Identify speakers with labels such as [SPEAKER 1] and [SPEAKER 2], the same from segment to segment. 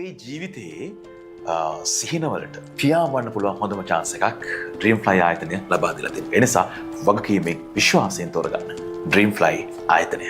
[SPEAKER 1] ඔබගේ ජීවිතයේ සිහිනවලට පියාඹන්න පුළුවන් හොඳම චාන්ස් එකක් ඩ්‍රීම් ෆ්ලයි ආයතනය ලබා දීලා තියෙනවා. ඒ නිසා වගකීමෙන් විශ්වාසයෙන් තෝරගන්න ඩ්‍රීම් ෆ්ලයි ආයතනය.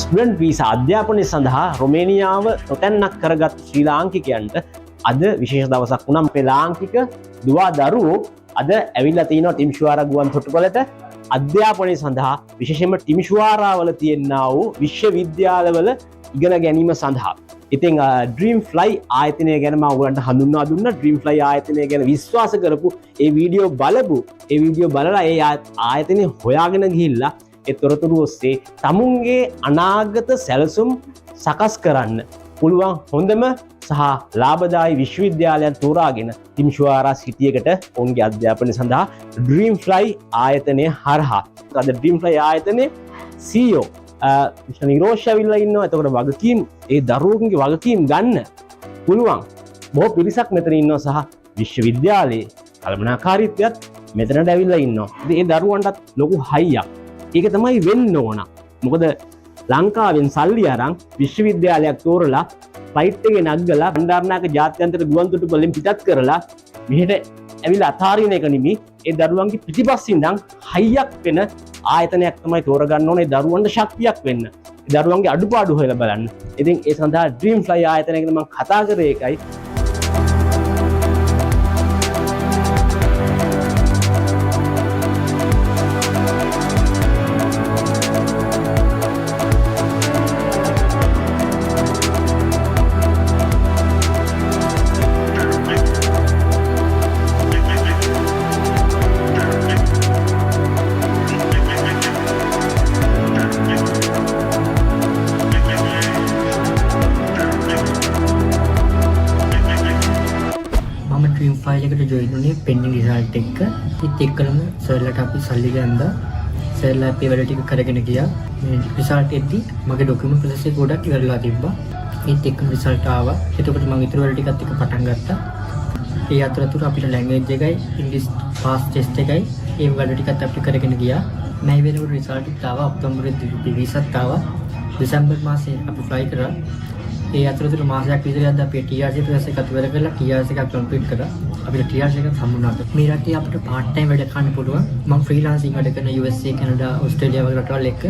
[SPEAKER 2] ස්ටුඩන්ට් වීසා අධ්‍යාපනය සඳහා රොමේනියාව නොතැන්නක් කරගත් ශ්‍රී ලාංකිකයන්ට අද විශේෂ දවසක් වුණා. අපේ ලාංකික දුවා දරුවෝ අද ඇවිල්ලා තිනවා ටිම්ෂුවාරා ගුවන් තොටුපළට අධ්‍යාපනය සඳහා, විශේෂයෙන්ම ටිම්ෂුවාරාවල තියෙනා වූ විශ්වවිද්‍යාලවල ඉගෙන ගැනීම සඳහා. ඉතින් ඩ්‍රීම් ෆ්ලයි ආයතනය ගැන මම ඔයගලන්ට හඳුන්වා දුන්නා. ඩ්‍රීම් ෆ්ලයි ආයතනය ගැන විශ්වාස කරපු, ඒ වීඩියෝ බලපු, ඒ වීඩියෝ බලලා ඒ ආයතනය හොයාගෙන ගිහිල්ලා ඒ තොරතුරු ඔස්සේ තමුන්ගේ අනාගත සැලසුම් සකස් කරන්න පුළුවන් හොඳම සහ ලාභදායී විශ්වවිද්‍යාලයන් තෝරාගෙන ටිම්ෂුවාරා සිටියකට ඔවුන්ගේ අධ්‍යාපනය සඳහා ඩ්‍රීම් ෆ්ලයි ආයතනය හරහා. අද ඩ්‍රීම් ෆ්ලයි ආයතනයේ CEO mister Nirosha ඇවිල්ලා ඉන්නවා. එතකොට වගකීම්, ඒ දරුවන්ගේ වගකීම් ගන්න පුළුවන් බොහෝ පිරිසක් මෙතන ඉන්නවා සහ විශ්වවිද්‍යාලයේ කළමනාකාරීත්වයත් මෙතනට ඇවිල්ලා ඉන්නවා. ඉතින් ඒ දරුවන්ටත් ලොකු හයියක්. ඒක තමයි වෙන්න ඕන. මොකද ලංකාවෙන් සල්ලි අරන් විශ්වවිද්‍යාලයක් තෝරලා ෆ්ලයිට් එකේ නග්ගලා බණ්ඩාරනායක ජාත්‍යන්තර ගුවන්තොටුපළෙන් පිටත් කරලා මෙහෙට ඇවිල්ලා අතාරින එක නෙමෙයි, ඒ දරුවන්ගේ පිටිපස්සින් ඉඳන් හයියක් වෙන ආයතනයක් තමයි තෝරගන්න ඕනේ. ඒ දරුවන්ට ශක්තියක් වෙන්න, ඒ දරුවන්ගේ අඩුපාඩු හොයලා බලන්න. ඉතින් ඒ සඳහා ඩ්‍රීම් ෆ්ලයි ආයතනය ගැන මම කතා කරේ ඒකයි.
[SPEAKER 3] මම ඩ්‍රීම් ෆ්ලයි එකට ජොයින් වුණේ පෙන්ඩින් රිසල්ට් එක්ක. ඒත් එක්කලම සර්ලට අපි සල්ලි ගන්දා. සර්ලා අපේ වැඩ ටික කරගෙන ගියා. මේ රිසල්ට් එද්දි මගේ ඩොකියුමන්ට් ප්‍රොසෙස් එක ගොඩක් ඉවරලා තිබ්බා. ඒත් එක්කම රිසල්ට් ආවා. එතකොට මම ඉතුරු වැඩ ටිකත් එක්ක පටන් ගත්තා. ඒ අතරතුර අපිට ලැන්ග්වේජ් එකයි, ඉංග්‍රීසි පාස් ටෙස්ට් එකයි, ඒ වැඩ ටිකත් අපි කරගෙන ගියා. මැයි වෙනකොට රිසල්ට් ආවා. ඔක්තෝබර් වීසාත් ආවා. දෙසැම්බර් මාසේ අපි ෆ්ලයි කරා. ඒ අතරතුර මාසයක් විතර යද්දී අපි TRC process එකත් ඉවර කරලා TRC එකක් කම්ප්ලීට් කරා. අපිට TRC එකක් හම්බුණා. මේ රටේ අපිට පාර්ට් ටයිම් වැඩ කරන්න පුළුවන්. මම ෆ්‍රීලාන්සිං වැඩ කරන USA, Canada, Australia වගේ රටවල් එක්ක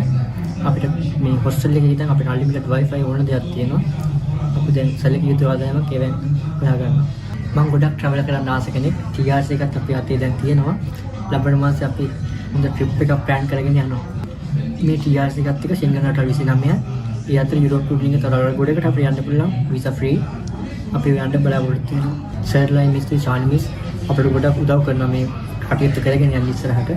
[SPEAKER 3] අපිට මේ හොස්ටල් එකේ ඉඳන් අපිට අන්ලිමිටඩ් Wi-Fi ඕන දෙයක් තියෙනවා. අපි දැන් සැලකිය යුතු ආදායමක් ඒවෙන් හොයාගන්නවා. මම ගොඩක් ට්‍රැවල් කරන්න ආස කෙනෙක්. TRC එකත් අපි අතේ දැන් තියෙනවා. ලබන මාසේ අපි හොඳ ට්‍රිප් එකක් ප්ලෑන් කරගෙන යනවා. මේ TRC එකත් එක්ක ෂෙන්ගන් රටවල් 29, ඒ අතර යුරෝප් යුනියන් එක තව රටවල් ගොඩකට අපිට යන්න පුළුවන් වීසා ෆ්‍රී. අපි යන්න බලාපොරොත්තු වෙනවා. සර්ලයි මිස්, ශානි මිස් අපිට ගොඩක් උදව් කරනවා මේ කටයුතු කරගෙන යන්න ඉස්සරහට.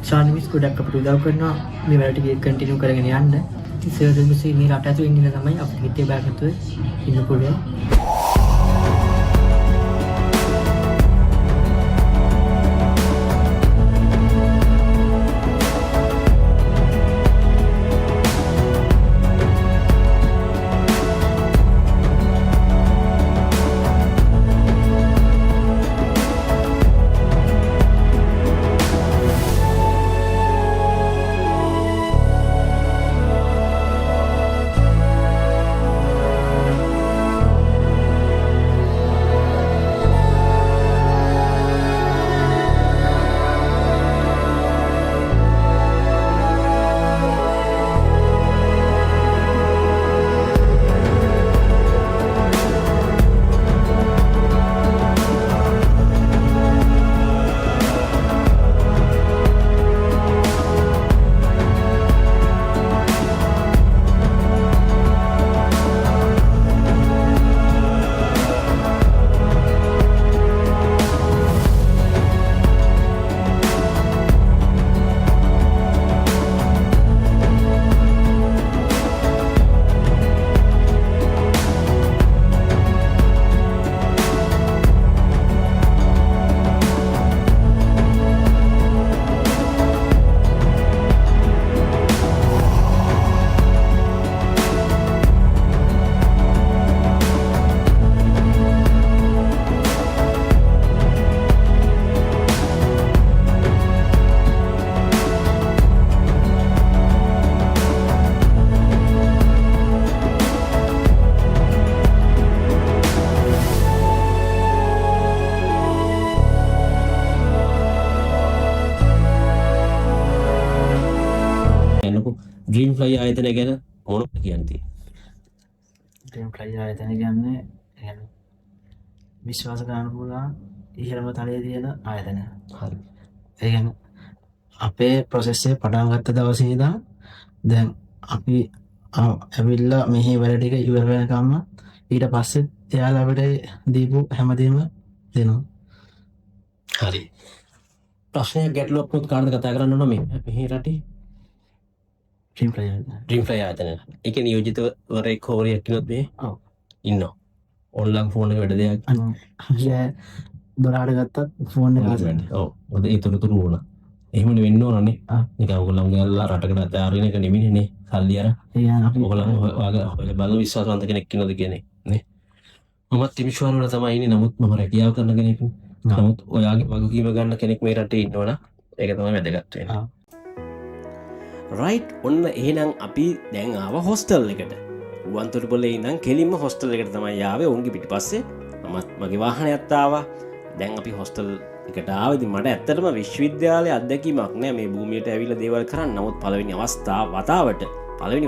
[SPEAKER 3] ශානි මිස් ගොඩක් අපිට උදව් කරනවා මේ වැඩ ටික කන්ටිනියු කරගෙන යන්න. ඉතින් සර් මිස් මේ රට ඇතුලේ ඉන්න තමයි අපිට හිතේ බයක් නැතුව ඉන්න පුළුවන්.
[SPEAKER 4] ඩ්‍රීම් ෆ්ලයි ආයතනය ගැන මොනවද කියන්න තියෙන්නේ?
[SPEAKER 5] ඩ්‍රීම් ෆ්ලයි ආයතනය කියන්නේ ඒ කියන්නේ විශ්වාස කරන්න පුළුවන් ඉහළම තලයේ තියෙන ආයතනයක්.
[SPEAKER 4] හරි.
[SPEAKER 5] ඒ කියන්නේ අපේ ප්‍රොසෙස් එක පටන් ගත්ත දවසේ ඉඳන් දැන් අපි ඇවිල්ලා මෙහි වැඩ ටික ඉවර වෙනකම්ම ඊට පස්සෙත් එයාලා අපිට දීපු හැමදේම දෙනවා.
[SPEAKER 4] හරි. ප්‍රශ්නයක් ගැටලුවක් වුණොත් කාටද කතා කරන්න ඕන මේ මෙහි රටේ?
[SPEAKER 5] ඩ්‍රීම් ෆ්ලයි ආයතනය.
[SPEAKER 4] ඩ්‍රීම් ෆ්ලයි ආයතනය. ඒකේ නියෝජිතවරයෙක් හෝ වරියක් ඉන්නොත් මේ
[SPEAKER 5] ඔව්.
[SPEAKER 4] ඉන්නවා. ඔන්ලයින් ෆෝන් එක වැඩ දෙයක්.
[SPEAKER 5] අනේ 12ට ගත්තත් ෆෝන් එක
[SPEAKER 4] වැඩ. ඔව්. මොකද ඒ තොරතුරු ඕන. එහෙමනේ වෙන්න ඕනනේ. නිකන් ඔයගොල්ලන් ගිහලා රටකට අතාරින එක නෙමෙයිනේ නේ. සල්ලි අර.
[SPEAKER 5] ඒ කියන්නේ අපි
[SPEAKER 4] ඔයගොල්ලන් ඔයාලා හොයලා බලන විශ්වාසවන්ත කෙනෙක් ඉන්නවද කියන එක නේ. මමත් ටිමිෂ්වාර වල තමයි ඉන්නේ. නමුත් මම රැකියාව කරන කෙනෙක්. නමුත් ඔයාගේ වගකීම ගන්න කෙනෙක් මේ රටේ ඉන්නවනම් ඒක තමයි වැදගත් වෙන්නේ.
[SPEAKER 2] රයිට්, ඔන්න එහෙනම් අපි දැන් ආව හොස්ටල් එකට. ගුවන්තොටුපොළේ ඉඳන් කෙලින්ම හොස්ටල් එකට තමයි ආවේ. ඔවුන්ගේ පිටිපස්සේ මමත් මගේ වාහනයත් ආවා. දැන් අපි හොස්ටල් එකට ආවා. ඉතින් මට ඇත්තටම විශ්වවිද්‍යාලයේ අත්දැකීමක් නෑ මේ භූමියට ඇවිල්ලා දේවල් කරන්න. නමුත් පළවෙනි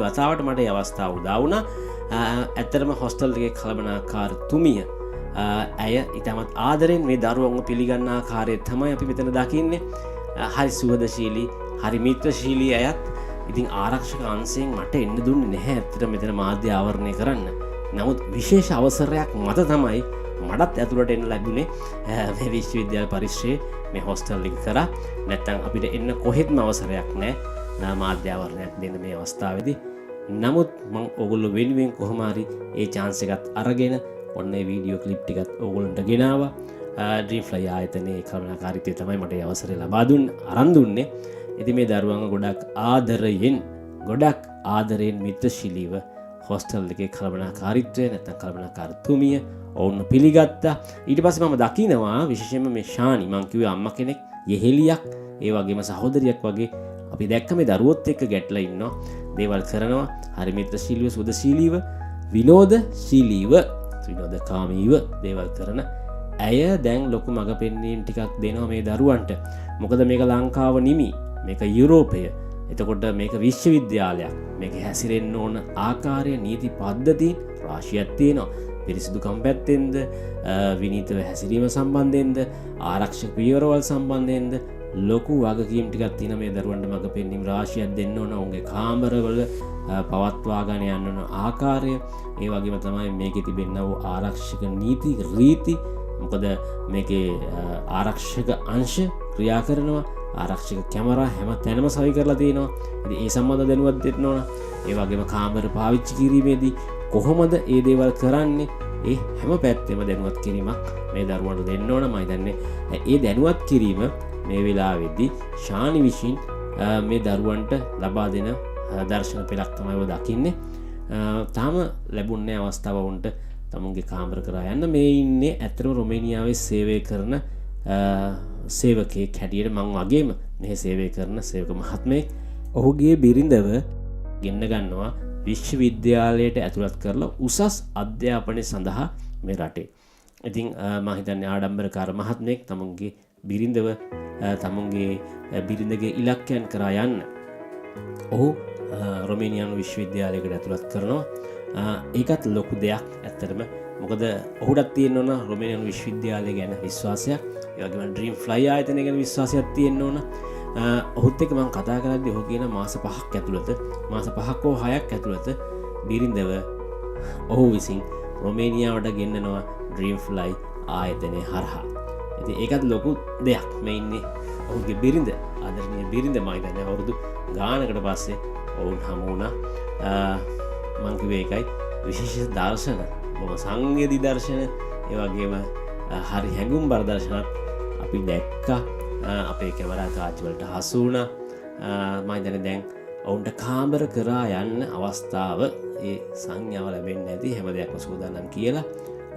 [SPEAKER 2] වතාවට මට ඒ අවස්ථාව උදා වුණා. ඇත්තටම හොස්ටල් එකේ කළමනාකාරතුමිය, ඇය ඉතාමත් ආදරෙන් මේ දරුවන්ව පිළිගන්න ආකාරය තමයි අපි මෙතන දකින්නේ. හරි සුහදශීලී, හරි මිත්‍රශීලී අයත්. ඉතින් ආරක්ෂක අංශයෙන් මට එන්න දුන්නේ නැහැ ඇත්තට මෙතන මාධ්‍ය ආවරණය කරන්න. නමුත් විශේෂ අවසරයක් මත තමයි මටත් ඇතුළට එන්න ලැබුණේ, මේ විශ්වවිද්‍යාල පරිශ්‍රයේ මේ හොස්ටල් එක කරා. නැත්තම් අපිට එන්න කොහෙත්ම අවසරයක් නැහැ මාධ්‍ය ආවරණයක් දෙන්න මේ අවස්ථාවේදී. නමුත් මං ඔයගොල්ලෝ වෙනුවෙන් කොහොම හරි ඒ චාන්ස් එකත් අරගෙන ඔන්න ඒ වීඩියෝ ක්ලිප් ටිකත් ඔයගොල්ලන්ට ගෙනාවා. ඩ්‍රීම් ෆ්ලයි ආයතනයේ කළමනාකාරීත්වය තමයි මට ඒ අවසරය ලබා අරන් දුන්නේ. ඉතින් මේ දරුවන්ව ගොඩක් ආදරයෙන් මිත්‍රශීලීව හොස්ටල් එකේ කළමනාකාරීත්වය නැත්නම් කළමනාකාරතුමිය ඔවුන් පිළිගත්තා. ඊට පස්සේ මම දකිනවා විශේෂයෙන්ම මේ ශානි, මං කිව්වේ අම්මා කෙනෙක්, යෙහෙලියක්, ඒ වගේම සහෝදරියක් වගේ අපි දැක්ක මේ දරුවොත් එක්ක ගැටලා ඉන්නවා, දේවල් කරනවා, හරි මිත්‍රශීලීව, සුහදශීලීව, විනෝදශීලීව, විනෝදකාමීව දේවල් කරන ඇය දැන් ලොකු මඟ පෙන්වීම් ටිකක් දෙනවා මේ දරුවන්ට. මොකද මේක ලංකාව නෙමි, මේක යුරෝපය. එතකොට මේක විශ්වවිද්‍යාලයක්. මේක හැසිරෙන්න ඕන ආකාරය, නීති පද්ධතීන් රාශියක් තියෙනවා. පිරිසිදුකම් පැත්තෙන්ද, විනීතව හැසිරීම සම්බන්ධයෙන්ද, ආරක්ෂක පියවරවල් සම්බන්ධයෙන්ද ලොකු වගකීම් ටිකක් තියෙන මේ දරුවන්ට මඟ පෙන්වීම් රාශියක් දෙන්න ඕන. ඔවුන්ගේ කාමරවල, පවත්වාගෙන යන්න ඕන ආකාරය, ඒ වගේම තමයි මේකේ තිබෙනා වූ ආරක්ෂක නීති රීති. මොකද මේකේ ආරක්ෂක අංශ ක්‍රියා කරනවා, ආරක්ෂක කැමරා හැම තැනම සවි කරලා තියෙනවා. ඉතින් ඒ සම්බන්ධ දැනුවත් දෙන්න ඕන. ඒ වගේම කාමර පාවිච්චි කිරීමේදී කොහොමද ඒ දේවල් කරන්නේ, ඒ හැම පැත්තෙම දැනුවත් කිරීමක් මේ දරුවන්ට දෙන්න ඕන. මම හිතන්නේ ඒ දැනුවත් කිරීම මේ වෙලාවේදී ශානි විසින් මේ දරුවන්ට ලබා දෙන දර්ශන පෙළක් තමයි ඔබ දකින්නේ. තාම ලැබුණේ නැහැ අවස්ථාව වුන්ට තමුන්ගේ කාමර කරා යන්න. මේ ඉන්නේ ඇත්තටම රොමේනියාවේ සේවය කරන සේවකයෙක් හැටියට මං වගේම මෙහි සේවය කරන සේවක මහත්මයෙක්. ඔහුගේ බිරිඳව ගෙන්න ගන්නවා විශ්වවිද්‍යාලයට ඇතුළත් කරලා උසස් අධ්‍යාපනය සඳහා මේ රටේ. ඉතින් මං හිතන්නේ ආඩම්බරකාර මහත්මයෙක් තමුන්ගේ බිරිඳව, තමුන්ගේ බිරිඳගේ ඉලක්කයන් කරා යන්න ඔහු රොමේනියානු විශ්වවිද්‍යාලයකට ඇතුළත් කරනවා. ඒකත් ලොකු දෙයක් ඇත්තටම. මොකද ඔහුටත් තියෙන්න ඕන රොමේනියානු විශ්වවිද්‍යාලය ගැන විශ්වාසයක්, ඒ වගේම ඩ්‍රීම් ෆ්ලයි ආයතනය ගැන විශ්වාසයක් තියෙන්න ඕන. ඔහුත් එක්ක මං කතා කරද්දී ඔහු කියන මාස පහක් ඇතුළත, මාස පහක් හෝ හයක් ඇතුළත බිරිඳව ඔහු විසින් රොමේනියාවට ගෙන්නනවා ඩ්‍රීම් ෆ්ලයි ආයතනය හරහා. ඉතින් ඒකත් ලොකු දෙයක්. මේ ඉන්නේ ඔහුගේ බිරිඳ, ආදරණීය බිරිඳ. මං හිතන්නේ අවුරුදු ගානකට පස්සේ ඔවුන් හමු වුණා. මං කිව්වේ ඒකයි විශේෂ දර්ශන, බොහොම සංවේදී දර්ශන, ඒ වගේම හරි හැඟුම්බර දර්ශනත් අපි දැක්කා. අපේ කැමරා කාච් වලට හසු වුණා. මං හිතන්නේ දැන් ඔවුන්ට කාමර කරා යන්න අවස්ථාව, ඒ සංඥාව ලැබෙන්නේ නැති හැම දෙයක්ම සූදානම් කියලා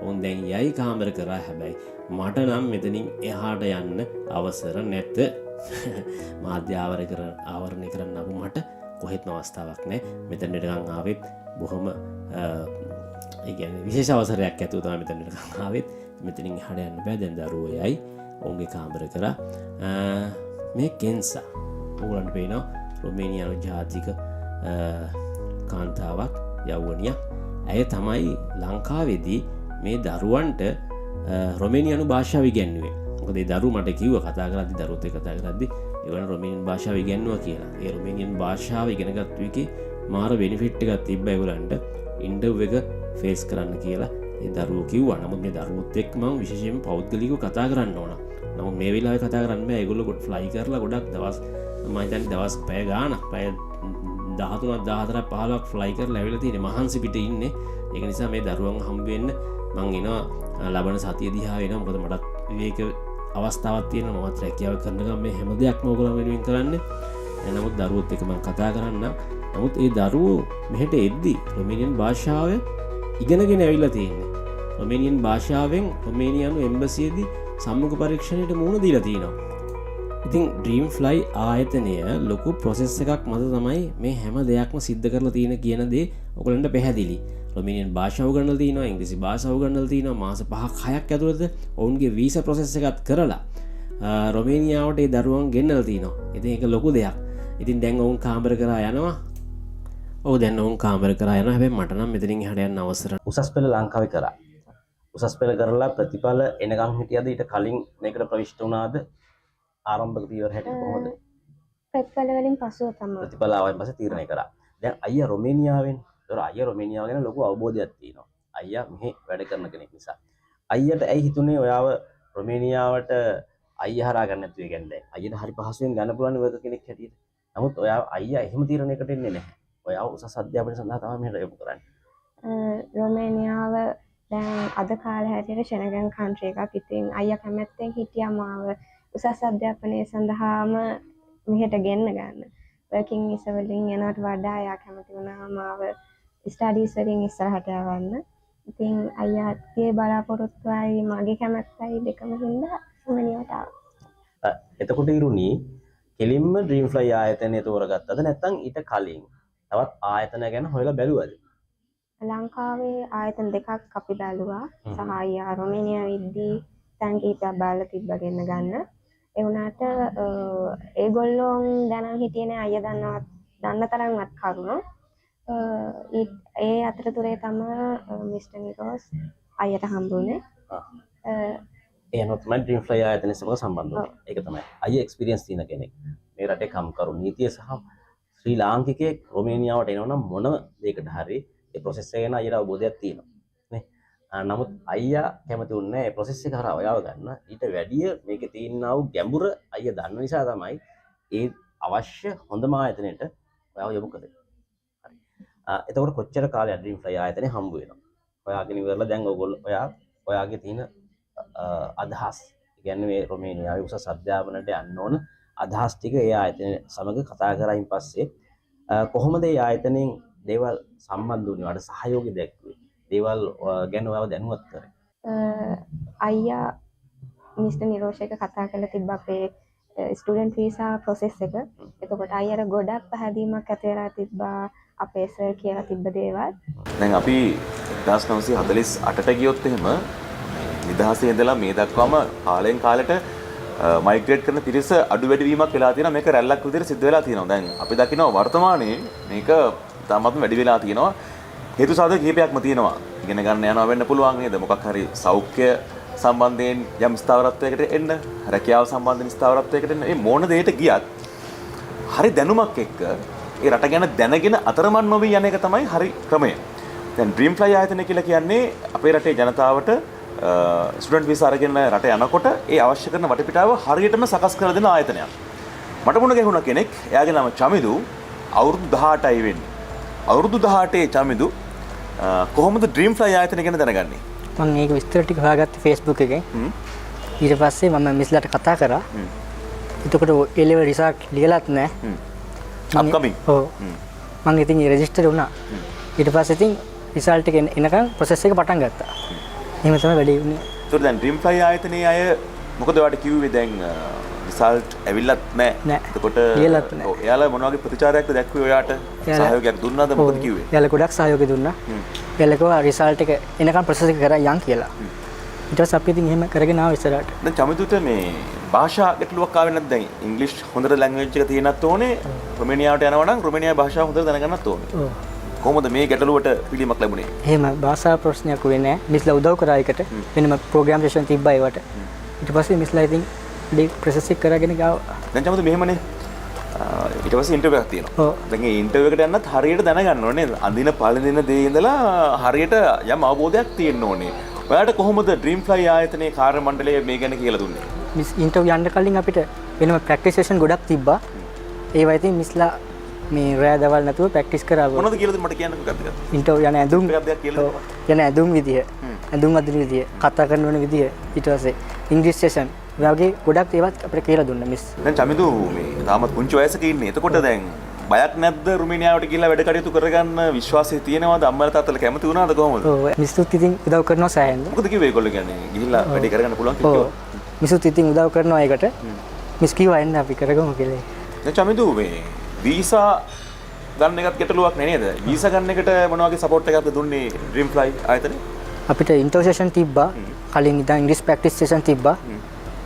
[SPEAKER 2] ඔවුන් දැන් යයි කාමර කරා. හැබැයි මට නම් මෙතනින් එහාට යන්න අවසර නැත. මාධ්‍ය ආවරණය කරන්න ආපු මට කොහෙත්ම අවස්ථාවක් නෑ. මෙතනට නිකන් ආවෙත් බොහොම, ඒ කියන්නේ විශේෂ අවසරයක් ඇතුව තමයි මෙතනට නිකන් ආවෙත්. මෙතනින් එහාට යන්න බෑ. දැන් දරුවෝ යයි ඔවුන්ගේ කාමර කරා. මේ කෙන්සා ඔයගොල්ලන්ට පේනවා රොමේනියානු ජාතික
[SPEAKER 4] කාන්තාවක්, යෞවනියක්. ඇය තමයි ලංකාවේදී මේ දරුවන්ට රොමේනියානු භාෂාව ඉගැන්වුවේ. මොකද ඒ දරුවෝ මට කිව්වා කතා කරද්දි, දරුවොත් එක්ක කතා කරද්දි ඒගොල්ලන් රොමේනියන් භාෂාව ඉගැන්වුවා කියලා. ඒ රොමේනියන් භාෂාව ඉගෙන ගත්තු එකේ මාර බෙනිෆිට් එකක් තිබ්බා ඒගොල්ලන්ට ඉන්ටර්වයුව එක ෆේස් කරන්න කියලා ඒ දරුවෝ කිව්වා. නමුත් මේ දරුවොත් එක්ක මම විශේෂයෙන්ම පෞද්ගලිකව කතා කරන්න ඕන. නමුත් මේ වෙලාවේ කතා කරන්න බෑ. ඒගොල්ලෝ ෆ්ලයි කරලා ගොඩක් දවස්, මම හිතන්නේ දවස් පැය ගාණක්, පැය 13ක් 14ක් 15ක් ෆ්ලයි කරලා ඇවිල්ලා තියෙන්නේ. මහන්සි පිට ඉන්නේ. ඒක නිසා මේ දරුවන් හම්බ වෙන්න මං එනවා ලබන සතිය දිහා වෙනවා. මොකද මටත් විවේක අවස්ථාවක් තියෙනවා. මමත් රැකියාව කරන ගමන් මේ හැම දෙයක්ම ඔයගොල්ලෝ වෙනුවෙන් කරන්නේ. නමුත් දරුවොත් එක්ක මං කතා කරන්නම්. නමුත් ඒ දරුවෝ මෙහෙට එද්දි රොමේනියන් භාෂාව ඉගෙනගෙන ඇවිල්ලා තියෙන්නේ. රොමේනියන් භාෂාවෙන් රොමේනියානු එම්බසියේදී සම්මුඛ පරීක්ෂණයට මුහුණ දීලා තියෙනවා. ඉතින් ඩ්‍රීම් ෆ්ලයි ආයතනය ලොකු ප්‍රොසෙස් එකක් මත තමයි මේ හැම දෙයක්ම සිද්ධ කරලා තියෙන කියන දේ ඔයගොල්ලන්ට පැහැදිලි. රොමේනියන් භාෂාව උගන්වලා තිනවා, ඉංග්‍රීසි භාෂාව උගන්වලා තිනවා. මාස 5ක් 6ක් ඇතුළත ඔවුන්ගේ වීසා ප්‍රොසෙස් එකත් කරලා රොමේනියාවට ඒ දරුවන් ගෙන්නලා තිනවා. ඉතින් ඒක ලොකු දෙයක්. ඉතින් දැන් ඔවුන් කාමර කරා යනවා. ඔව් දැන් ඔවුන් කාමර කරා යනවා. හැබැයි මට නම් මෙතනින් එහාට යන්න අවසර.
[SPEAKER 2] උසස් පෙළ ලංකාවේ කරා. උසස් පෙළ කරලා ප්‍රතිඵල එනකන් හිටියද, ඊට කලින් මේකට ප්‍රවිෂ්ඨ වුණාද? ආරම්භක පියවර හැටියට කොහොමද?
[SPEAKER 6] ප්‍රතිඵල වලින් පසුව තමයි.
[SPEAKER 2] ප්‍රතිඵල ආවයින් පස්සේ තීරණය කරා. දැන් අයියා රොමේනියාවෙන්. ඒතර අයියා රොමේනියාව ගැන ලොකු අවබෝධයක් තියෙනවා. අයියා මෙහි වැඩ කරන කෙනෙක් නිසා. අයියට ඇයි හිතුනේ ඔයාව රොමේනියාවට අයියා හරහා ගන්න නැතුව? ඒ කියන්නේ දැන් අයියට හරි පහසුවෙන් ගන්න පුළුවන් වර්කර් කෙනෙක් හැටියට. නමුත් ඔයා අයියා එහෙම තීරණයකට එන්නේ නැහැ. ඔයාව උසස් අධ්‍යාපනය සඳහා තමයි මෙහෙට යොමු කරන්නේ.
[SPEAKER 6] රොමේනියාව දැන් අද කාලේ හැටියට ෂෙනගන් කන්ට්‍රි එකක්. ඉතින් අයියා කැමැත්තෙන් හිටියා මාව උසස් අධ්‍යාපනය සඳහාම මෙහෙට ගෙන්න ගන්න. වර්කින් වීසා වලින් යනවට වඩා එයා කැමති වුණා මාව ස්ටඩීස් වලින් ඉස්සරහට යවන්න. ඉතින් අයියාගේ බලාපොරොත්තුවයි මගේ කැමැත්තයි දෙකම හින්දා රොමේනියාවට ආවා.
[SPEAKER 2] එතකොට ඉරුණි කෙලින්ම ඩ්‍රීම් ෆ්ලයි ආයතනය තෝරගත්තද නැත්නම් ඊට කලින් තවත් ආයතන ගැන හොයලා බැලුවද?
[SPEAKER 6] ලංකාවේ ආයතන දෙකක් අපි බැලුවා. සහ අයියා රොමේනියාව ඉද්දී තැන් කිහිපයක් බලලා තිබ්බ ගෙන්න ගන්න. ඒ වුණාට ඒගොල්ලෝ දැනන් හිටියේ නෑ අයියා දන්න තරම්වත් කරුණු. ඒ අතරතුරේ තමයි මිස්ටර් නිරෝස් අයියට හම්බුනේ.
[SPEAKER 2] ඒ අනුව තමයි ඩ්‍රීම් ෆ්ලයි ආයතනය සමග සම්බන්ධ වුණේ. ඒක තමයි. අයියා එක්ස්පීරියන්ස් තියෙන කෙනෙක්. මේ රටේ කම්කරු නීතිය සහ ශ්‍රී ලාංකිකයෙක් රොමේනියාවට එනවා නම් මොන දෙයකට හරි ඒ ප්‍රොසෙස් එක ගැන අයියට අවබෝධයක් තියෙනවා නේ. නමුත් අයියා කැමති වුණේ නෑ ඒ ප්‍රොසෙස් එක හරහා ඔයාව ගන්න. ඊට වැඩිය මේකේ තියෙනා වූ ගැඹුර අයියා දන්න නිසා තමයි ඒ අවශ්‍ය හොඳම ආයතනයට ඔයාව යොමු කළේ. හරි. එතකොට කොච්චර කාලයක් ඩ්‍රීම් ෆ්ලයි ආයතනය හම්බ වෙනවා? ඔයාගෙන ඉවරලා දැන් ඔයගොල්ලෝ ඔයාගේ තියෙන අදහස්, ඒ කියන්නේ මේ රොමේනියාවේ උසස් අධ්‍යාපනයට යන්න ඕන අදහස් ටික ඒ ආයතනය සමග කතා කරායින් පස්සේ කොහොමද ඒ ආයතනයෙන් දේවල් සම්බන්ධ වුණේ? ඔයාලට සහයෝගය දැක්ුවේ? දේවල් ගැන ඔයාව දැනුවත් කරේ?
[SPEAKER 6] අයියා මිස්ටර් නිරෝෂ් එක කතා කරලා තිබ්බ අපේ ස්ටුඩන්ට් වීසා ප්‍රොසෙස් එක. එතකොට අයියාට ගොඩක් පැහැදීමක් ඇති වෙලා තිබ්බා අපේ සර් කියලා තිබ්බ දේවල්.
[SPEAKER 1] දැන් අපි 1948ට ගියොත් එහෙම නිදහසේ ඉඳලා මේ දක්වාම කාලෙන් කාලෙට මයිග්‍රේට් කරන පිරිස අඩු වැඩි වීමක් වෙලා තියෙනවා. මේක රැල්ලක් විදිහට සිද්ධ වෙලා තියෙනවා. දැන් අපි දකිනවා වර්තමානයේ මේක ඉතාමත්ම වැඩි වෙලා තියෙනවා. හේතු සාධක කිහිපයක්ම තියෙනවා. ඉගෙන ගන්න යනවා වෙන්න පුළුවන් නේද? මොකක් හරි සෞඛ්‍ය සම්බන්ධයෙන් යම් ස්ථාවරත්වයකට එන්න, රැකියාව සම්බන්ධයෙන් ස්ථාවරත්වයකට එන්න, මේ මොන දෙයකට ගියත් හරි දැනුමක් එක්ක ඒ රට ගැන දැනගෙන අතරමං නොවී යන එක තමයි හරි ක්‍රමය. දැන් ඩ්‍රීම් ෆ්ලයි ආයතනය කියලා කියන්නේ අපේ රටේ ජනතාවට ස්ටුඩන්ට් වීසා අරගෙන රට යනකොට ඒ අවශ්‍ය කරන වටපිටාව හරියටම සකස් කරලා දෙන ආයතනයක්. මට මුණ ගැහුණ කෙනෙක්, එයාගේ නම චමිදු, අවුරුදු 18යි වෙන්නේ. අවුරුදු 18 චමිදු කොහොමද ඩ්‍රීම් ෆ්ලයි ආයතනය ගැන දැනගන්නේ?
[SPEAKER 3] මම ඒක විස්තර ටික හොයාගත්තේ Facebook එකෙන්. ඊට පස්සේ මම මිස්ලාට කතා කරා. එතකොට ඒ ලෙවල් රිසල්ට් ලියලත් නෑ.
[SPEAKER 1] අප්කමින්.
[SPEAKER 3] ඔව්. මං ඉතින් රෙජිස්ටර් වුණා. ඊට පස්සේ ඉතින් රිසල්ට් එක එනකන් ප්‍රොසෙස් එක පටන් ගත්තා. එහෙම තමයි වැඩේ වුණේ.
[SPEAKER 1] ඒතකොට දැන් ඩ්‍රීම් ෆ්ලයි ආයතනයේ අය මොකද ඔයාලට කිව්වේ දැන් රිසල්ට් ඇවිල්ලත් නෑ. එතකොට
[SPEAKER 3] ලියලත් නෑ.
[SPEAKER 1] ඔව්, එයාලා මොන වගේ ප්‍රතිචාරයක්ද දැක්ුවේ ඔයාට? සහයෝගයක් දුන්නාද මොකද කිව්වේ?
[SPEAKER 3] එයාලා ගොඩක් සහයෝගය දුන්නා. එයාලා කිව්වා රිසල්ට් එක එනකන් ප්‍රොසෙස් එක කරා යන් කියලා. ඊට පස්සේ අපි ඉතින් එහෙම කරගෙන ආවා ඉස්සරහට.
[SPEAKER 1] දැන් චමිදුට මේ භාෂා ගැටලුවක් ආවේ නැද්ද? දැන් ඉංග්‍රීසි හොඳට ලැන්ග්වේජ් එක තියෙනත් ඕනේ, රොමේනියාවට යනවා නම් රොමේනියා භාෂාව හොඳට දැනගන්නත් ඕනේ.
[SPEAKER 3] ඔව්.
[SPEAKER 1] කොහොමද මේ ගැටලුවට පිළියමක් ලැබුණේ?
[SPEAKER 3] එහෙම භාෂා ප්‍රශ්නයක් වෙන්නේ නැහැ. මිස්ලා උදව් කරා ඒකට. වෙනම ප්‍රෝග්‍රෑම් සෙෂන් තිබ්බා ඒවට. ඊට පස්සේ මිස්ලා ඉතින් ප්‍රොසෙස් එක කරගෙන ගාවා.
[SPEAKER 1] දැන් චමුදු මෙහෙමනේ. ඊට පස්සේ ඉන්ටර්විව් එකක් තියෙනවා.
[SPEAKER 3] ඔව්.
[SPEAKER 1] දැන් මේ ඉන්ටර්විව් එකට යන්නත් හරියට දැනගන්න ඕනේ නේද? අඳින පළඳින දේ ඉඳලා හරියට යම් අවබෝධයක් තියෙන්න ඕනේ. ඔයාලට කොහොමද ඩ්‍රීම් ෆ්ලයි ආයතනයේ කාර්ය මණ්ඩලය මේ ගැන කියලා දුන්නේ?
[SPEAKER 3] මිස් ඉන්ටර්විව් යන්න කලින් අපිට වෙනම ප්‍රැක්ටිස් සෙෂන් ගොඩක් තිබ්බා. ඒවා ඉතින් මිස්ලා මේ රෑ දවල් නැතුව ප්‍රැක්ටිස් කරා.
[SPEAKER 1] මොනවද කියලා දුන්නේ මට කියන්නකෝ එකක් දෙකක්.
[SPEAKER 3] ඉන්ටර්විව් යන ඇඳුම්
[SPEAKER 1] එකක් දෙකක් කියලා දෙන්න.
[SPEAKER 3] යන ඇඳුම් විදිය, ඇඳුම් අඳින විදිය, කතා කරන වෙන විදිය, ඊට පස්සේ ඉංග්‍රීසි සෙෂන් වගේ ගොඩක් ඒවත් අපිට කියලා දුන්නා මිස්.
[SPEAKER 1] දැන් චමිදු මේ තාමත් පුංචි වයසක ඉන්නේ. එතකොට දැන් බයක් නැද්ද රුමේනියාවට ගිහිල්ලා වැඩ කටයුතු කරගන්න විශ්වාසය තියෙනවද? අම්මලා තාත්තලා කැමති වුණාද කොහොමද?
[SPEAKER 3] ඔව්, මිස්තුත් ඉතින් උදව් කරනවා සෑහෙන්න.
[SPEAKER 1] මොකද කිව්වේ ඒගොල්ලෝ කියන්නේ ගිහිල්ලා වැඩේ කරගන්න පුළුවන් කියලා
[SPEAKER 3] ඔව්. මිසුත් ඉතින් උදව් කරනවා ඒකට. මිස් කිව්වා එන්න අපි කරගමු කියලා.
[SPEAKER 1] දැන් චමිදු මේ වීසා ගන්න එකත් ගැටලුවක් නේ නේද? වීසා ගන්න එකට මොන වගේ සපෝට් එකක්ද දුන්නේ ඩ්‍රීම් ෆ්ලයි ආයතනය?
[SPEAKER 3] අපිට ඉන්ටර්විව් සෙෂන් තිබ්බා. කලින් ඉඳන් ඉංග්‍රීසි ප්‍රැක්ටිස් සෙෂන් තිබ්බා.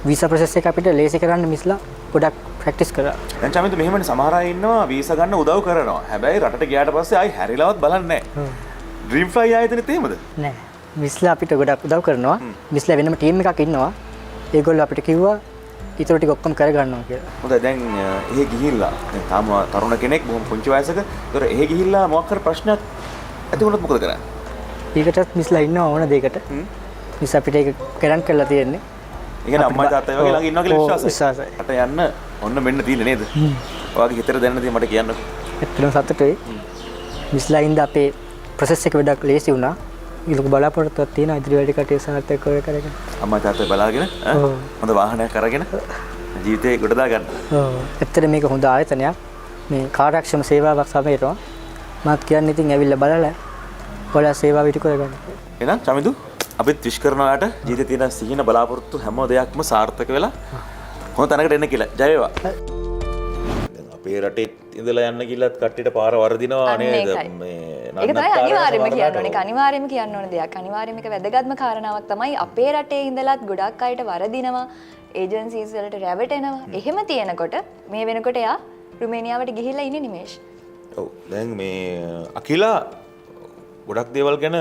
[SPEAKER 3] වීසා ප්‍රොසෙස් එක අපිට ලේසි කරන්න මිස්ලා ගොඩක් ප්‍රැක්ටිස් කරා.
[SPEAKER 1] දැන් චමිදු මෙහෙමනේ සමහර අය ඉන්නවා වීසා ගන්න උදව් කරනවා. හැබැයි රටට ගියාට පස්සේ ආයි හැරිලවත් බලන්නේ නැහැ. ඩ්‍රීම් ෆ්ලයි ආයතනෙත් එහෙමද?
[SPEAKER 3] නෑ. මිස්ලා අපිට ගොඩක් උදව් කරනවා. මිස්ලා වෙනම ටීම් එකක් ඉන්නවා. ඒගොල්ලෝ අපිට කිව්වා ඊටු ටික ඔක්කොම කරගන්නවා කියලා.
[SPEAKER 1] හොඳයි, දැන් එහෙ ගිහිල්ලා දැන් තාම තරුණ කෙනෙක් බොහොම පුංචි වයසක. ඒතර එහෙ ගිහිල්ලා මොකක් හරි ප්‍රශ්නයක් ඇති වුණොත් මොකද කරන්නේ?
[SPEAKER 3] ඒකටත් මිස්ලා ඉන්නවා ඕන දෙයකට. මිස් අපිට ඒක කරන් කරලා තියෙන්නේ.
[SPEAKER 1] ඒ කියන්නේ අම්මා තාත්තා වගේ ළඟ ඉන්නවා කියලා විශ්වාසයි.
[SPEAKER 3] විශ්වාසයි.
[SPEAKER 1] රට යන්න ඔන්න මෙන්න තියෙන්නේ නේද? ඔයාගේ හිතට දැනෙන දේ මට කියන්නකෝ.
[SPEAKER 3] ඇත්තටම සතුටුයි. මිස්ලා ඉඳ අපේ ප්‍රොසෙස් එක වැඩක් ලේසි වුණා. ලොකු බලාපොරොත්තුවක් තියෙනවා ඉදිරි වැඩ කටයුතු සාර්ථකව කරගෙන.
[SPEAKER 1] අම්මා තාත්තා බලාගෙන හොඳ වාහනයක් අරගෙන ජීවිතේ ගොඩ දා ගන්න.
[SPEAKER 3] ඔව්. ඇත්තට මේක හොඳ ආයතනයක්. මේ කාර්යක්ෂම සේවාවක් සමයනවා. මාත් කියන්නේ ඉතින් ඇවිල්ලා බලලා ඔයාලා සේවාව ඉටු කරගන්න.
[SPEAKER 1] එහෙනම් චමිදු අපිත් විශ් කරන ඔයාට ජීවිතේ තියෙන සිහින බලාපොරොත්තු හැම දෙයක්ම සාර්ථක වෙලා හොඳ තැනකට එන්න කියලා. ජය වේවා. දැන් අපේ රටේ ඉඳලා යන්න ගිහලත් කට්ටියට පාර වරදිනවා නේද? මේ
[SPEAKER 7] ඒක තමයි අනිවාර්යයෙන්ම කියන්න ඕනේ. ඒක අනිවාර්යයෙන්ම කියන්න ඕන දෙයක්. අනිවාර්යයෙන්ම ඒක වැදගත්ම කාරණාවක් තමයි අපේ රටේ ඉඳලත් ගොඩක් අයට වරදිනවා, ඒජන්සිස් වලට රැවටෙනවා. එහෙම තියෙනකොට මේ වෙනකොට එයා රුමේනියාවට ගිහිල්ලා ඉන්නේ නිමේෂ්.
[SPEAKER 1] ඔව්. දැන් මේ අකිලා ගොඩක් දේවල් ගැන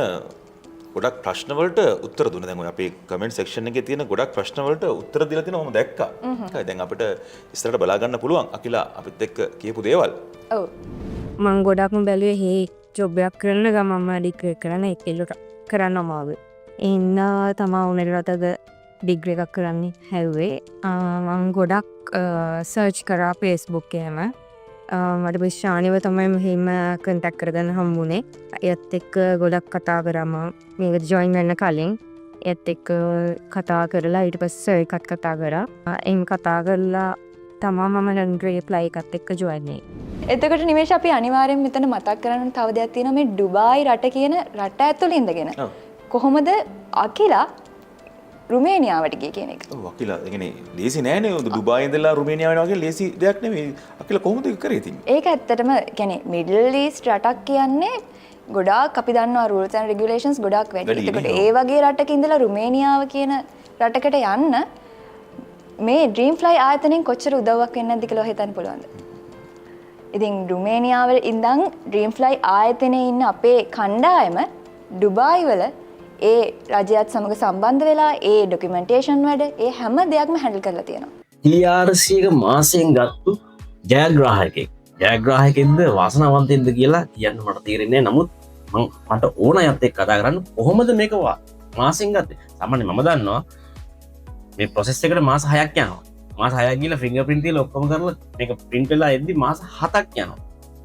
[SPEAKER 1] ගොඩක් ප්‍රශ්න වලට උත්තර දුන්නා. දැන් ඔය අපේ කමෙන්ට් සෙක්ෂන් එකේ තියෙන ගොඩක් ප්‍රශ්න වලට උත්තර දීලා තියෙනවා මම දැක්කා. හරි, දැන් අපිට ඉස්සරහට බලා ගන්න පුළුවන් අකිලා අපිත් එක්ක කියපු දේවල්.
[SPEAKER 7] ඔව්.
[SPEAKER 8] මං ගොඩක්ම බැලුවේ හේ ජොබ් එකක් කරන ගමන්ම ඩිග්‍රී කරන එක කරන්න අමාරුයි. ඒ හින්දා තමා උනේ රටක ඩිග්‍රී එකක් කරන්න හැව්වේ. මං ගොඩක් සර්ච් කරා Facebook එහෙම. මට විශ්වානිව තමයි මෙහෙම කන්ටැක්ට් කරගන්න හම්බුනේ. එයත් එක්ක ගොඩක් කතා කරා මං මේකට ජොයින් වෙන්න කලින්. එයත් එක්ක කතා කරලා ඊට පස්සේ සර් එක්කත් කතා කරා. එහෙම කතා කරලා තමා මම ඩිග්‍රී ඇප්ලයි එකත් එක්ක ජොයින් වෙන්නේ.
[SPEAKER 7] එතකොට නිමේෂ් අපි අනිවාර්යෙන් මෙතන මතක් කරන්න තව දෙයක් තියෙනවා. මේ ඩුබායි රට කියන රට ඇතුළේ ඉඳගෙන කොහොමද අකිලා රුමේනියාවට ගියේ කියන එක.
[SPEAKER 1] ඔව් අකිලා, ඒ කියන්නේ ලේසි නෑනේ. ඔය ඩුබායි ඉඳලා රුමේනියාව යනවා කියන්නේ ලේසි දෙයක් නෙමෙයි. අකිලා කොහොමද ඒක කරේ ඉතින්?
[SPEAKER 7] ඒක ඇත්තටම කියන්නේ මිඩල් ඊස්ට් රටක් කියන්නේ ගොඩාක් අපි දන්නවා රූල්ස් ඇන්ඩ් රෙගියුලේෂන්ස් ගොඩාක් වැඩි. එතකොට ඒ වගේ රටක ඉඳලා රුමේනියාව කියන රටකට යන්න මේ ඩ්‍රීම් ෆ්ලයි ආයතනයෙන් කොච්චර උදව්වක් වෙන්නේ නැද්ද කියලා හිතන්න පුළුවන්ද? ඉතින් රුමේනියාවල ඉඳන් ඩ්‍රීම් ෆ්ලයි ආයතනයේ ඉන්න අපේ කණ්ඩායම ඩුබායි වල ඒ රජයත් සමග සම්බන්ධ වෙලා ඒ ඩොකියුමන්ටේෂන් වැඩ ඒ හැම දෙයක්ම හැන්ඩල් කරලා තියෙනවා.
[SPEAKER 4] TRC එක මාසයෙන් ගත්තු ජයග්‍රාහකයෙක්. ජයග්‍රාහකයෙක්ද වාසනාවන්තයෙක්ද කියලා කියන්න මට තේරෙන්නේ නැහැ. නමුත් මට ඕන අයත් එක්ක කතා කරන්න කොහොමද මේක මාසයෙන් ගත්තේ? සාමාන්‍යයෙන් මම දන්නවා මේ ප්‍රොසෙස් එකට මාස 6ක් යනවා. මාස 6ක් ගිහලා ෆින්ගර් ප්‍රින්ට් තියලා ඔක්කොම කරලා මේක ප්‍රින්ට් වෙලා එද්දි මාස 7ක් යනවා.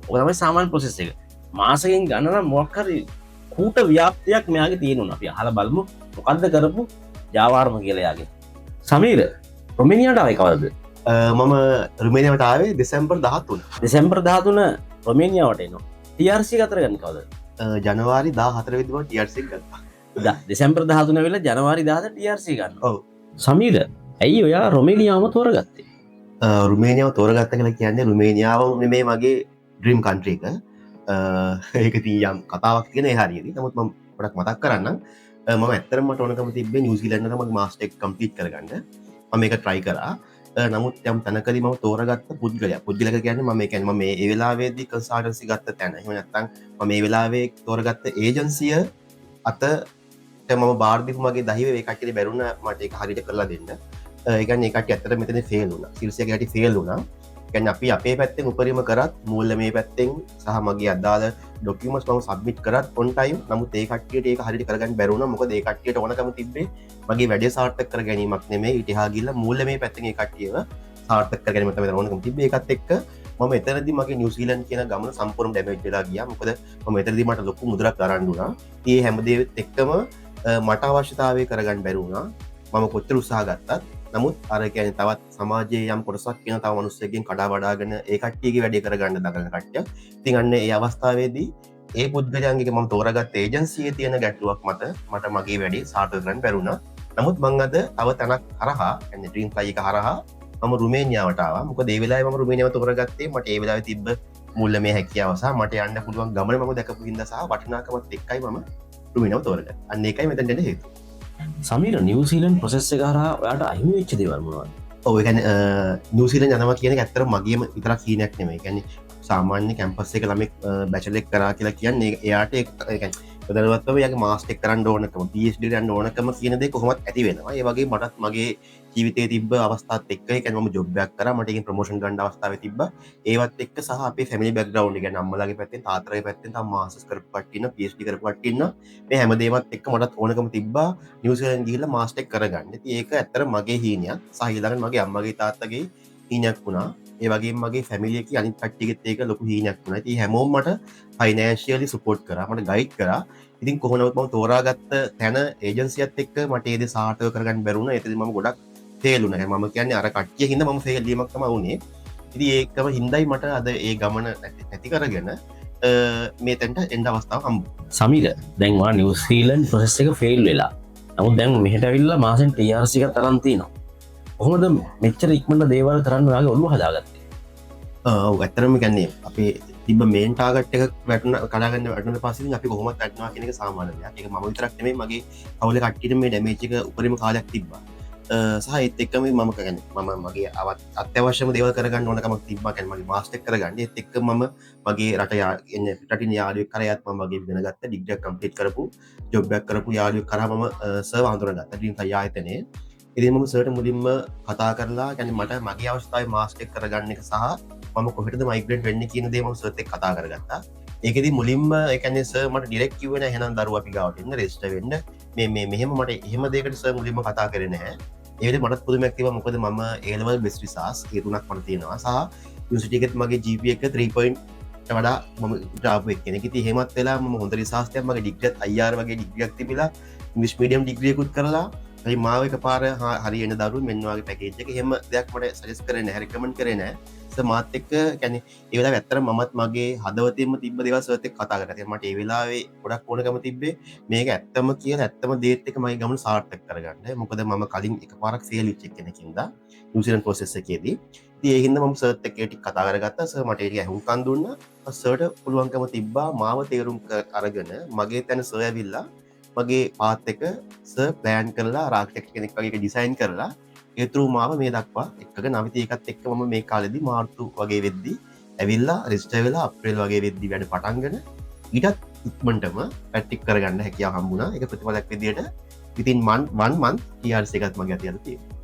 [SPEAKER 4] ඔක තමයි සාමාන්‍ය ප්‍රොසෙස් එක. මාසයෙන් ගන්න නම් මොකක් හරි කූට ව්‍යාප්තියක් මෙයාගේ තියෙනවා. අපි අහලා බලමු මොකද්ද කරපු ජාවාරම කියලා එයාගේ. සමීර, රොමේනියාවට ආවේ කවදද?
[SPEAKER 9] මම රුමේනියාවට ආවේ දෙසැම්බර් 13.
[SPEAKER 4] දෙසැම්බර් 13 රොමේනියාවට එනවා. TRC එක අතර ගන්න කවදද?
[SPEAKER 9] ජනවාරි 14 වෙනිදා මම TRC එක ගත්තා.
[SPEAKER 4] දෙසැම්බර් 13 වෙලා ජනවාරි 14 TRC ගන්නවා.
[SPEAKER 9] ඔව්.
[SPEAKER 4] සමීර, ඇයි ඔයා රොමේනියාවම තෝරගත්තේ?
[SPEAKER 9] රුමේනියාව තෝරගත්ත කියලා කියන්නේ රුමේනියාවම නෙමෙයි මගේ ඩ්‍රීම් කන්ට්‍රි එක. ඒක ඉතින් යම් කතාවක් තියෙන ඒ හරියදී. නමුත් මම පොඩක් මතක් කරන්නම්. මම ඇත්තටම මට ඕනකම තිබ්බේ නිව්සීලන්ත වල මගේ මාස්ටර් එක කම්ප්ලීට් කරගන්න. මම ඒක try කරා. නමුත් යම් තැනකදී මම තෝරගත්ත පුද්ගලයා කියන්නේ මම ඒ කියන්නේ මම මේ ඒ වෙලාවේදී කන්සල්ටන්සි ගත්ත තැන, එහෙම නැත්නම් මම මේ වෙලාවේ තෝරගත්ත ඒජන්සිය අතට මම බාර දීපු මගේ දහිව ඒ කට්ටියට බැරුණා මට ඒක හරියට කරලා දෙන්න. ඒ කියන්නේ ඒ කට්ටිය ඇත්තට මෙතන ෆේල් වුණා. සිල්සියගේ හැටි ෆේල් වුණා. ඒ කියන්නේ අපි අපේ පැත්තෙන් උපරිම කරත් මූල්‍යමය පැත්තෙන් සහ මගේ අදාළ ඩොකියුමන්ට්ස් මම සබ්මිට් කරත් ඔන් ටයිම්. නමුත් ඒ කට්ටියට ඒක හරියට කරගන්න බැරි වුණා. මොකද ඒ කට්ටියට ඕනකම තිබ්බේ මගේ වැඩේ සාර්ථක කර ගැනීමක් නෙමෙයි, ඊට එහා ගිහිල්ලා මූල්‍යමය පැත්තෙන් ඒ කට්ටියව සාර්ථක කර ගැනීම තමයි ඕනකම තිබ්බේ. ඒකත් එක්ක මම එතනදී මගේ නිව්සීලන්ත කියන ගමන සම්පූර්ණ ඩැමේජ් වෙලා ගියා. මොකද මම එතනදී මට ලොකු මුදලක් දරන්න වුණා. ඉතින් ඒ හැම දේත් එක්කම මට අවශ්‍යතාවය කරගන්න බැරි වුණා. මම කොච්චර උත්සාහ ගත්තත්. නමුත් අර කියන්නේ තවත් සමාජයේ යම් කොටසක් කියන තව මිනිස්සුන්ගෙන් කඩා වඩාගෙන ඒ කට්ටියගේ වැඩේ කරගන්න දඟලන කට්ටිය. ඉතින් අන්න ඒ අවස්ථාවේදී ඒ පුද්ගලයන්ගේ මම තෝරාගත්ත ඒජන්සියේ තියෙන ගැටලුවක් මත මට මගේ වැඩේ සාර්ථක කරගන්න බැරි වුණා. නමුත් මං අද තව තැනක් හරහා, කියන්නේ ඩ්‍රීම් ෆ්ලයි එක හරහා මම රුමේනියාවට ආවා. මොකද ඒ වෙලාවේ මම රුමේනියාව තෝරාගත්තේ මට ඒ වෙලාවේ තිබ්බ මූල්‍යමය හැකියාව සහ මට යන්න පුළුවන් ගමන මම දැකපු හින්දා සහ වටිනාකමත් එක්කයි මම රුමේනියාව තෝරගත්තේ. අන්න ඒකයි මෙතනට එන්න හේතුව.
[SPEAKER 10] සමීර, නිව්සීලන්ඩ් ප්‍රොසෙස් එක හරහා ඔයාට අහිමි වෙච්ච දේවල් මොනවද?
[SPEAKER 9] ඔව්, ඒ කියන්නේ නිව්සීලන්ඩ් යනවා කියන එක ඇත්තටම මගේම විතරක් හීනයක් නෙමෙයි. ඒ කියන්නේ සාමාන්‍ය කැම්පස් එක ළමෙක් බැචලර් එක කරා කියලා කියන්නේ එයාට ඒ කියන්නේ දැනුවත්වම එයාගේ මාස්ටර් එක කරන්න ඕනකම, PhD එකට යන්න ඕනකම කියන දේ කොහොමත් ඇති වෙනවා. ඒ වගේ මටත් මගේ ජීවිතයේ තිබ්බ අවස්ථාත් එක්ක, ඒ කියන්නේ මම ජොබ් එකක් කරා, මට ඒකෙන් ප්‍රොමෝෂන් ගන්න අවස්ථාවේ තිබ්බා. ඒවත් එක්ක සහ අපේ ෆැමිලි බැක්ග්‍රවුන්ඩ් එක, කියන්නේ අම්මලාගේ පැත්තෙන් තාත්තලාගේ පැත්තෙන් තව මාස්ටර්ස් කරපු කට්ටිය ඉන්නවා, PhD කරපු කට්ටිය ඉන්නවා. මේ හැම දේමත් එක්ක මටත් ඕනකම තිබ්බා නිව්සීලන්ත ගිහිල්ලා මාස්ටර් එක කරගන්න. ඉතින් ඒක ඇත්තට මගේ හීනයක් සහ ඊළඟට මගේ අම්මගේ තාත්තගේ හීනයක් වුණා. ඒ වගේම මගේ ෆැමිලි එකේ අනිත් කට්ටියගෙත් ඒක ලොකු හීනයක් වුණා. ඉතින් හැමෝම මට ෆයිනෑන්ෂියලි සපෝට් කරා, මට ගයිඩ් කරා. ඉතින් කොහොම නමුත් මම තෝරාගත්ත තැන ඒජන්සියත් එක්ක මට ඒ දේ සාර්ථක කරගන්න බැරි වුණා. ඒතදී මම ගොඩක් ෆේල් වුණා. මම කියන්නේ අර කට්ටිය හින්දා මම ෆේල් වීමක් තමයි වුණේ. ඉතින් ඒකම හින්දායි මට අද ඒ ගමන නැති කරගෙන මේ තැනට එන්න අවස්ථාව හම්බ වුණා.
[SPEAKER 10] සමීර, දැන් ඔයා නිව්සීලන්ත ප්‍රොසෙස් එක ෆේල් වෙලා. නමුත් දැන් මෙහෙට ඇවිල්ලා මාසෙන් TRC එකක් අරන් තිනවා. කොහොමද මෙච්චර ඉක්මනට දේවල් කරන්න ඔයාගේ ඔළුව හදාගත්තේ?
[SPEAKER 9] ඔව්, ඇත්තටම කියන්නේ අපේ තිබ්බ මේන් ටාගට් එක වැටුණ, කඩාගන්න වැටුණාට පස්සේ ඉතින් අපි කොහොමවත් වැටෙනවා කියන එක සාමාන්‍ය දෙයක්. ඒක මම විතරක් නෙමෙයි, මගේ පවුලේ කට්ටියට මේ ඩැමේජ් එක උපරිම කාලයක් තිබ්බා. සහ ඒත් එක්කම මම කියන්නේ මම මගේ අත්‍යවශ්‍යම දේවල් කරගන්න ඕන කමක් තිබ්බා. කියන්නේ මගේ මාස්ටර් එක කරගන්න. ඒත් එක්ක මම මගේ රට එන්නේ රටින් යාළුවෙක් කරා යත් මම මගේ ඉගෙන ගත්ත ඩිග්‍රී එක කම්ප්ලීට් කරපු ජොබ් එකක් කරපු යාළුවෙක් කරා මම සර්ව හඳුනාගත්තා ඩ්‍රීම් ෆ්ලයි ආයතනයේ. ඉතින් මම සර්ට මුලින්ම කතා කරලා කියන්නේ මට මගේ අවස්ථාවේ මාස්ටර් එක කරගන්න එක සහ මම කොහෙටද මයිග්‍රේට් වෙන්නේ කියන දේ මම සර්ත් එක්ක කතා කරගත්තා. ඒකෙදි මුලින්ම ඒ කියන්නේ සර් මට ඩිරෙක්ට් කිව්වේ නෑ එහෙනම් දරුවා අපි ගාවට එන්න රෙජිස්ටර් වෙන්න මේ මේ මෙහෙම මට එහෙම දෙයකට සර් මුලින්ම කතා කරේ නැහැ. ඒ වෙලේ මටත් පුදුමයක් තිබ්බා. මොකද මම A level best results ඒ තුනක් මට තියෙනවා සහ යුනිවර්සිටි එකෙත් මගේ GPA එක 3 point ට වඩා මම ආපු එක්කෙනෙක්. ඉතින් එහෙමත් වෙලා මම හොඳ රිසල්ට්ස් එකක් මගේ ඩිග්‍රියත් IR වගේ ඩිග්‍රියක් තිබිලා ඉංග්‍රීසි මීඩියම් ඩිග්‍රී එකකුත් කරලා හරි මාව එකපාර හරි එන දරුවෝ මෙන්න වගේ පැකේජ් එක එහෙම දෙයක් මට සජෙස්ට් කරේ නැහැ, රෙකමන්ඩ් කරේ නැහැ. සර් මාත් එක්ක කියන්නේ ඒ වෙලාවේ ඇත්තටම මමත් මගේ හදවතින්ම තිබ්බ දේවල් සර්ත් එක්ක කතා කරා. ඉතින් මට ඒ වෙලාවේ ගොඩක් ඕනකම තිබ්බේ මේක ඇත්තම කියලා ඇත්තම දේත් එක්ක මගේ ගමන සාර්ථක කරගන්න. මොකද මම කලින් එකපාරක් ෆේල් වෙච්ච කෙනෙක් හින්දා නිව්සීලන්ත ප්‍රොසෙස් එකේදී. ඉතින් ඒ හින්දා මම සර්ත් එක්ක ඒ ටික කතා කරගත්තා. සර් මට ඒ ටික ඇහුම්කන් දුන්නා. සර්ට පුළුවන්කම තිබ්බා මාව තේරුම් අරගෙන මගේ තැන සර් ඇවිල්ලා මගේ පාත් එක සර් ප්ලෑන් කරලා ආර්කිටෙක්ට් කෙනෙක් වගේ එක ඩිසයින් කරලා ඒ ත්‍රූ මාව මේ දක්වා එක්කගෙන ආවා. ඉතින් ඒකත් එක්ක මම මේ කාලෙදි මාර්තු වගේ වෙද්දි ඇවිල්ලා රෙජිස්ටර් වෙලා අප්‍රේල් වගේ වෙද්දි වැඩ පටන්ගෙන ඊටත් ඉක්මනටම පැට්‍රික් කරගන්න හැකියාව හම්බුණා. ඒක ප්‍රතිඵලයක් විදියට within 1 month TRC එකත් මගේ අතේ අද තියෙනවා.